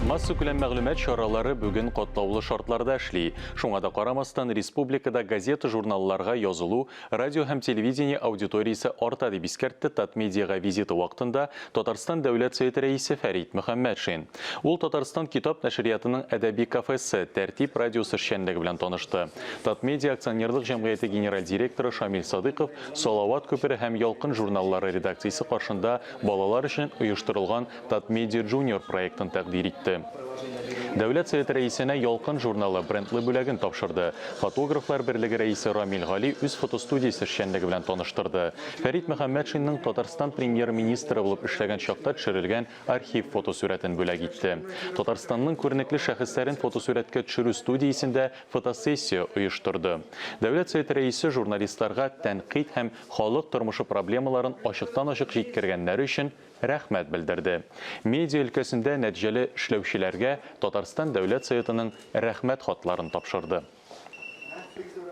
Массакүләм мәгълүмат чаралары бүген катлаулы шартларда эшли. Шуңа да карамастан, республикада газета-журналларга язылу, радио һәм телевидение аудиториясе арта, дип искәртте Татмедиага визиты вакытында Татарстан Дәүләт Советы Рәисе Фәрит Мөхәммәтшин. Ул Татарстан китап нәшриятының әдәби кафесы, Тәртип радиосы эшчәнлеге белән танышты. Татмедиа акционерлык җәмгыяте генераль директоры Шамил Садыйков Салават күпере һәм Ялкын журналлары редакциясе каршында балалар өчен оештырылган Татмедиа Junior проектын тәкъдир итте. Дәүләт Советы Рәисенә Ялкын журналы брендлы бүләген тапшырды. Фотографлар берлеге рәисе Рамил Гали үз фотостудиясе эшчәнлеге белән таныштырды. Фәрит Мөхәммәтшинның Татарстан Премьер-министры булып эшләгән чакта төшерелгән архив фотосурәтен бүләк итте. Татарстанның күренекле шәхесләрен фотосурәткә төшерү студиясендә фотосессия оештырды. Дәүләт Советы Рәисе журналистларга тәнкыйть һәм халык тормышы проблемаларын ачыктан-ачык җиткергәннәре өчен рәхмәт белдерде. Медиа өлкәсендә нәтиҗәле эшләүчеләргә Татарстан Дәүләт Советының Рәхмәт хатларын тапшырды.